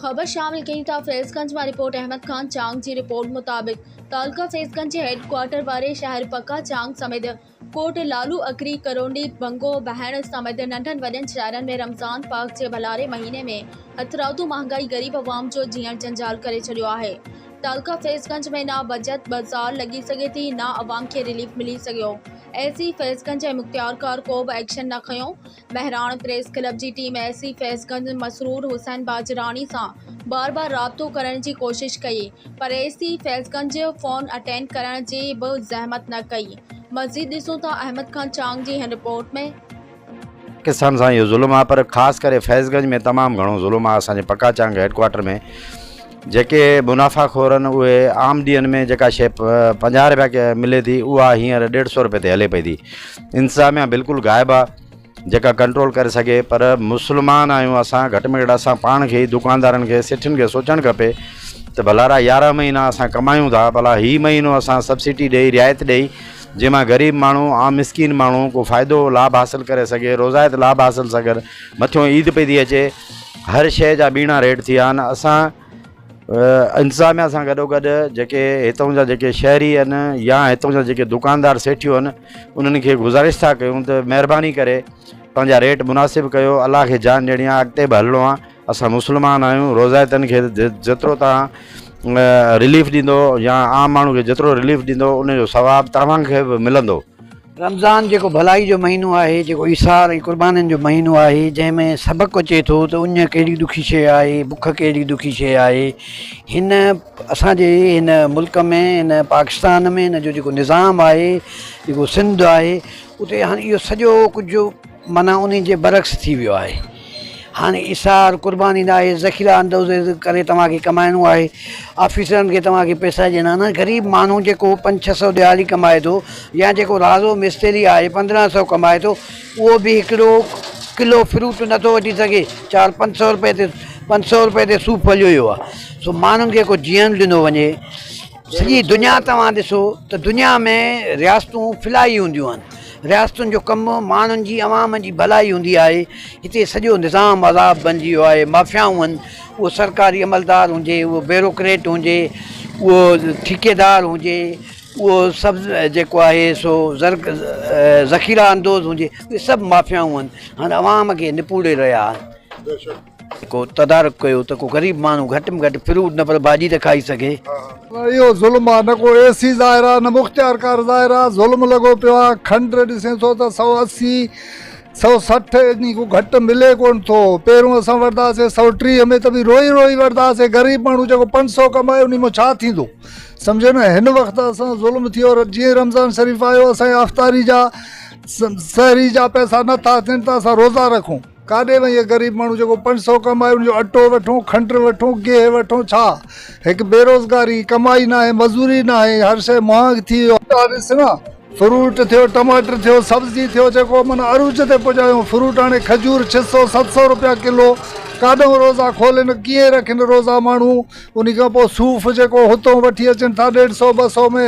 خبر شامل ڪيون ٿا فيض گنج مان رپورٽ احمد خان چانگ جي رپورٽ مطابق تعلقه فيض گنج جي هيڊ ڪوارٽر واري شهر پڪا چانگ سميت ڪوٽ لالو اڪري ڪرونڊي بنگو بهڻ سميت ننڍن وڏن شهرن ۾ رمضان پاڪ جي ڀلاري مهيني ۾ هٿرادو مهانگائي غريب عوام جو جيئڻ جنجال ڪري ڇڏيو آهي تعلقه فيض گنج ۾ نه بجت بازار لڳي سگهي ٿي نه عوام کي رليف ملي سگهيو اي سي فيض گنج ۽ مختيارڪار ڪو به ايڪشن نه کنيو مهراڻ پريس ڪلب جي team S C Faiz Ganj Masroor Hussain Bajrani سان بار بار رابطو ڪرڻ جي ڪوشش ڪئي پر S C Faiz Ganj phone attend ڪرڻ جي به زحمت نه ڪئي مزيد ڏسون ٿا احمد خان چانگ جي هن رپورٽ ۾. پاڪستان سان اهو ظلم آهي پر خاص ڪري فيض گنج ۾ تمام گهڻو ظلم آهي اسان جي پڪا چانگ هيڊ ڪوارٽر ۾ جيڪي منافع خور آهن اهي عام ڏينهن ۾ جيڪا شيء 50 رپيا ملي ٿي اها هينئر ڏيڍ سو رپئي تي هلي پئي ٿي انتظاميا بلڪل غائب آ جيڪا ڪنٽرول ڪري سگهي پر مسلمان آهيون اسان گهٽ ۾ گهٽ اسان پاڻ کي دڪاندارن کي سيٺين کي سوچڻ کپي ته ڀلارا 11 مهينا اسان ڪمايون ٿا ڀلا هي مهينو اسان سبسڊي ڏئي رعايت ڏئي جنهن مان غريب ماڻهو عام مسڪين ماڻهو ڪو فائدو لاڀ حاصل ڪري سگهي روزائت لاڀ حاصل سگهن مٿيون عيد پئي ٿي اچي هر شيء جا ٻيڻا ريٽ ٿي ويا آهن اسان انتظاميا سان گڏو گڏ جيڪي هتون جا جيڪي شهري آهن يا هتون جا جيڪي دڪاندار سيٺيون آهن انهن کي گذارش ٿا ڪيون ته مهرباني ڪري پنهنجا ريٽ مناسب ڪيو الله کي جان ڏيڻي آهي اڳتي به هلڻو آهي اسان مسلمان آهيون روزائتن کي جيترو توهان رليف ڏيندو يا عام ماڻهو کي جيترو رليف ڏيندو ان جو ثواب توهان کي به ملندو. رمضان جيڪو ڀلائي جو مهينو آهي، جيڪو ايثار ۽ قربانين جو مهينو آهي، جنهن ۾ سبق اچي ٿو ته اڃ ڪهڙي ڏکي شيء آهي، بک ڪهڙي ڏکي شيء آهي. هن اسان جي هن ملڪ ۾ هن پاڪستان ۾ هن جو جيڪو نظام آهي، جيڪو سنڌ آهي، اتي هاڻي اهو سڄو ڪجهه معنيٰ انهي جي برعڪس ٿي ويو آهي. هاڻي ايثار، قرباني ناهي، ذخيره اندوزي ڪري توهان کي ڪمائڻو آهي، آفيسرن کي توهان کي پئسا ڏيڻا آهن. غريب ماڻهو جيڪو پنج ڇهه سئو ڏهاڙي ڪمائي ٿو يا جيڪو رازو مستري آهي 15 سئو ڪمائي ٿو اهو به هڪڙو ڪلو فروٽ نٿو وٺي سگهي چار پنج سئو روپئي تي پنج سئو روپئي تي صوف هليو ويو آهي. سو ماڻهن کي ڪو جيئڻ ڏنو وڃي. سڄي دنيا توهان ڏسو ته دنيا ۾ رياستون فلاحي هونديون آهن. رياستن جو ڪم ماڻهن جي عوام جي ڀلائي هوندي آهي هتي سڄو نظام عذاب بنجي ويو آهي مافيائون آهن اهو سرڪاري عملدار هجي اهو بيوروڪريٽ هجي اهو ٺيڪيدار هجي اهو سڀ جيڪو آهي سو ذخيره اندوز هجي اهي سڀ مافيائون آهن هاڻي عوام کي نپوڙي رهيا آهن. ڪو تدارڪ ڪيو ته ڪو غريب ماڻهو گهٽ ۾ گهٽ فروٽ نه پر ڀاڄي ته کائي سگهي. اهو ظلم آ نه ڪو اي سي ظاهر آ نه مختيارڪار ظاهر آ ظلم لڳو پيو آ کنڊ ڏسين ٿو ته 180 160 انهي کان گهٽ ملي ڪون ٿو پهريون اسان وٺنداسين 130 ۾ ته به روئي روئي وٺنداسين غريب ماڻهو جيڪو 500 ڪمائي انهي مان ڇا ٿيندو سمجهيو نه هن وقت اسان ظلم ٿي ويو جيئن رمضان شريف آيو اسان جي افطاري جا سحري جا پئسا نه ٿا ٿين ته اسان روزا رکون. ڪاڏي وڃي غريب ماڻهو جيڪو 500 ڪمائي ان جو اٽو وٺون کنڊ وٺون گيهه وٺون ڇا هڪ بيروزگاري ڪمائي ناهي مزوري ناهي هر شيء مهانگ ٿي ويو آهي ڏس نه فروٽ ٿيو ٽماٽر ٿيو سبزي ٿيو جيڪو من عروج تي پڄايو فروٽ هاڻي کجور 600 700 روپيا ڪلو ڪاڏئون روزا کولين ڪيئن رکن روزا ماڻهو ان کان پوء صوف جيڪو هتون وٺي اچن ٿا 150 200 ۾.